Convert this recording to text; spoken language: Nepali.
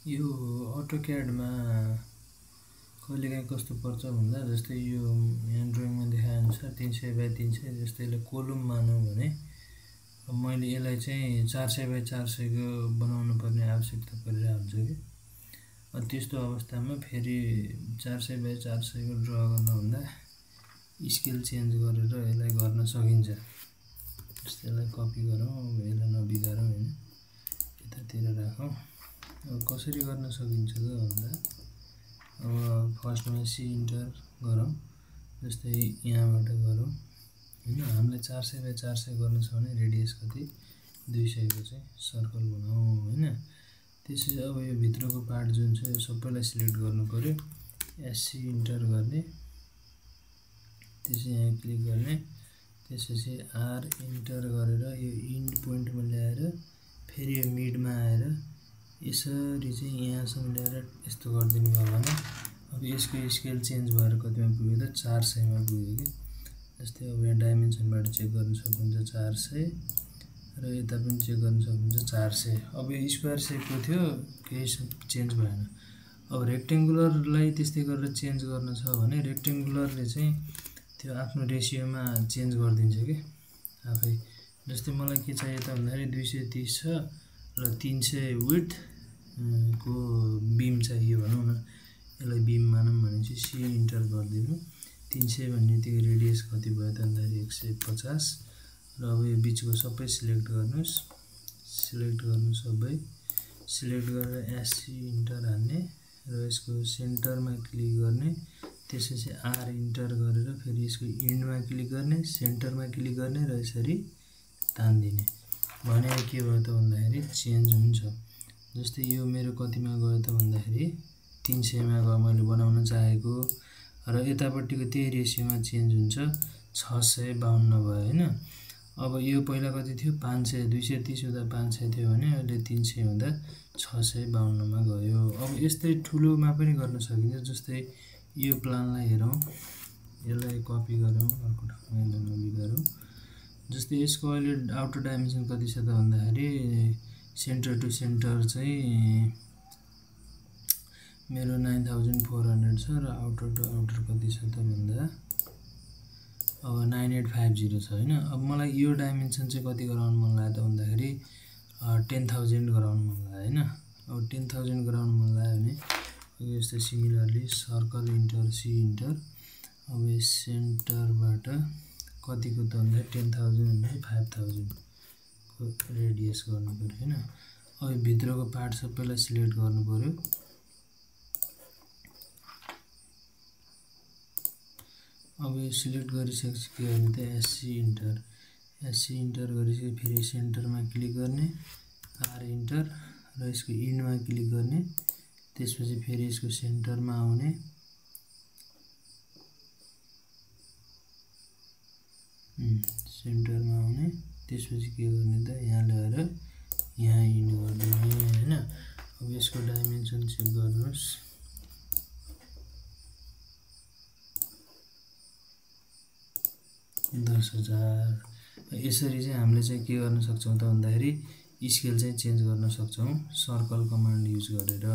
यो अटोक्याडमा कहिलेकाहीँ कस्तो पर्छ भन्दा जस्तै यो यहाँ ड्रइङमा देखाए अनुसार 300 बाइ 300 जस्तै यसलाई कोलुम मानौँ भने अब मैले यसलाई चाहिँ 400 बाइ 400 को बनाउनु पर्ने आवश्यकता परिरहेको हुन्छ कि त्यस्तो अवस्थामा फेरि 400 बाइ 400 को ड्र गर्नुभन्दा स्केल चेन्ज गरेर यसलाई गर्न सकिन्छ। जस्तै यसलाई कपी गरौँ, अब यसलाई नबिगारौँ हैन, यतातिर राखौँ। अब कसरी गर्न सकिन्छ त भन्दा अब फर्स्टमा सी इन्टर गरौँ, जस्तै यहाँबाट गरौँ हैन। हामीलाई 400 बाइ 400 गर्नु छ भने रेडियस कति 200 को चाहिँ सर्कल बनाऊ हैन। त्यसपछि अब यो भित्रको पार्ट जुन छ यो सबैलाई सिलेक्ट गर्नु पर्यो, एससी इन्टर गर्ने, त्यसपछि यहाँ क्लिक गर्ने, त्यसपछि आर इन्टर गरेर यो इन्ड पोइन्टमा ल्याएर फेरि यो मिडमा आएर यसरी चाहिँ यहाँसम्म ल्याएर यस्तो गरिदिनु भयो भने अब यसको स्केल चेन्ज भएर कतिमा पुग्यो त 400 मा पुग्यो कि। जस्तै अब यहाँ डाइमेन्सनबाट चेक गर्न सक्नुहुन्छ 400 र यता पनि चेक गर्न सक्नुहुन्छ 400। अब यो स्क्वायर सेपको थियो, केही चेन्ज भएन। अब रेक्टेङ्गुलरलाई त्यस्तै गरेर चेन्ज गर्न छ भने रेक्टेङ्गुलरले चाहिँ त्यो आफ्नो रेसियोमा चेन्ज गरिदिन्छ कि आफै। जस्तै मलाई के चाहियो त भन्दाखेरि 230 छ र 300 विड्थ को बीम चाहियो भनौँ न, यसलाई बीम मानौँ भने चाहिँ सी इन्टर गरिदिनु। 300 भन्ने त्यो रेडियस कति भयो त भन्दाखेरि 150 र अब यो बिचको सबै सिलेक्ट गर्नुस्, सिलेक्ट गर्नु सबै, सिलेक्ट गरेर एससी इन्टर हान्ने र यसको सेन्टरमा क्लिक गर्ने, त्यसपछि आर इन्टर गरेर फेरि यसको इन्डमा क्लिक गर्ने, सेन्टरमा क्लिक गर्ने र यसरी तान्दिने भने के भयो त भन्दाखेरि चेन्ज हुन्छ। जस्तै यो मेरो कतिमा गयो त भन्दाखेरि 300 मा गयो मैले बनाउन चाहेको, र यतापट्टिको त्यही रेसियोमा चेन्ज हुन्छ 652 भयो हैन। अब यो पहिला कति थियो 500, 230 हुँदा 500 थियो भने अहिले 300 हुँदा 652 मा गयो। अब यस्तै ठुलोमा पनि गर्न सकिन्छ। जस्तै यो प्लानलाई हेरौँ, यसलाई कपी गरौँ, अर्को ठाउँमा यसलाई नबिगारौँ। जस्तै यसको अहिले आउटर डाइमेन्सन कति छ त भन्दाखेरि सेन्टर टु सेन्टर चाहिँ मेरो 9400 छ र आउटर टु आउटर कति छ त भन्दा अब 9850 छ हैन। अब मलाई यो डाइमेन्सन चाहिँ कति गराउनु मन लाग्यो त भन्दाखेरि 10000 गराउनु मन लाग्यो हैन। अब 10000 गराउनु मन लाग्यो भने यस्तै similarly circle inter C inter, अब यस सेन्टरबाट कतिको त भन्दा 10000 भने 5000 को रेडियस गर्नु पर्यो हैन। अब भित्रको पार्ट सबैलाई सिलेक्ट गर्नु पर्यो। अब यो सिलेक्ट गरिसकेपछि के गर्ने त एससी इन्टर, एससी इन्टर गरिसकेपछि फेरि सेन्टरमा क्लिक गर्ने, आर इन्टर र यसको इन्डमा क्लिक गर्ने, त्यसपछि फेरि यसको सेन्टरमा आउने, सेन्टरमा आउने, त्यसपछि के गर्ने त यहाँ ल्याएर यहाँ इन्ड गरिदिने हैन। अब यसको डाइमेन्सन चेक गर्नुस्, यसरी चाहिँ हामीले चाहिँ के गर्न सक्छौँ त भन्दाखेरि स्केल चाहिँ चेन्ज गर्न सक्छौँ सर्कल कमान्ड युज गरेर।